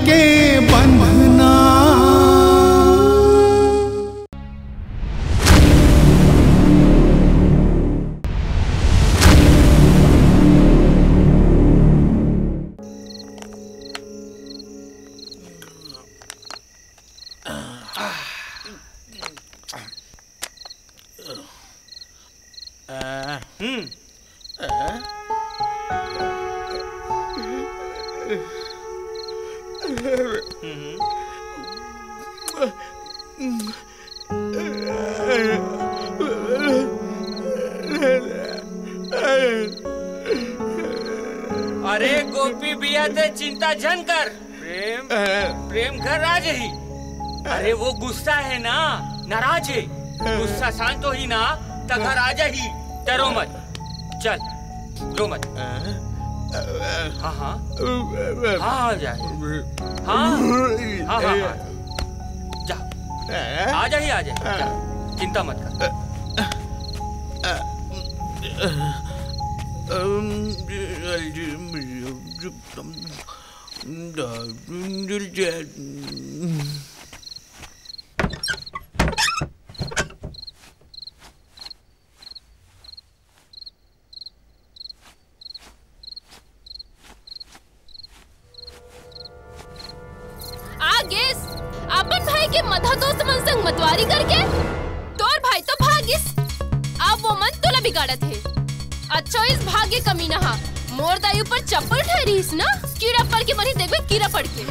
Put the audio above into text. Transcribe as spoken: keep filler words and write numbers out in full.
के बंधना। हम्म। अरे गोपी बिया, ते चिंता झन कर। प्रेम, प्रेम घर आ जाही। अरे वो गुस्सा है ना, नाराज है। गुस्सा शांत होही ना, त घर आ जाही। डरो मत, चल, रो मत। हाँ, हाँ। हाँ, आ जाए। हाँ, हाँ, हाँ, हाँ। जा, आ जाही, आ जाही। जा, चिंता मत कर। आ गेस अपन भाई के मधा दोस्त मन संग मतवारी करके। तोर भाई तो भागिस, अब वो मन तोला बिगाड़त हे। अच्छा, इस भाग्य कमीना हा मोर दाई ऊपर चप्पल ठहरीस ना, कीड़ा पड़ के मरी, देखबे कीड़ा पड़ के।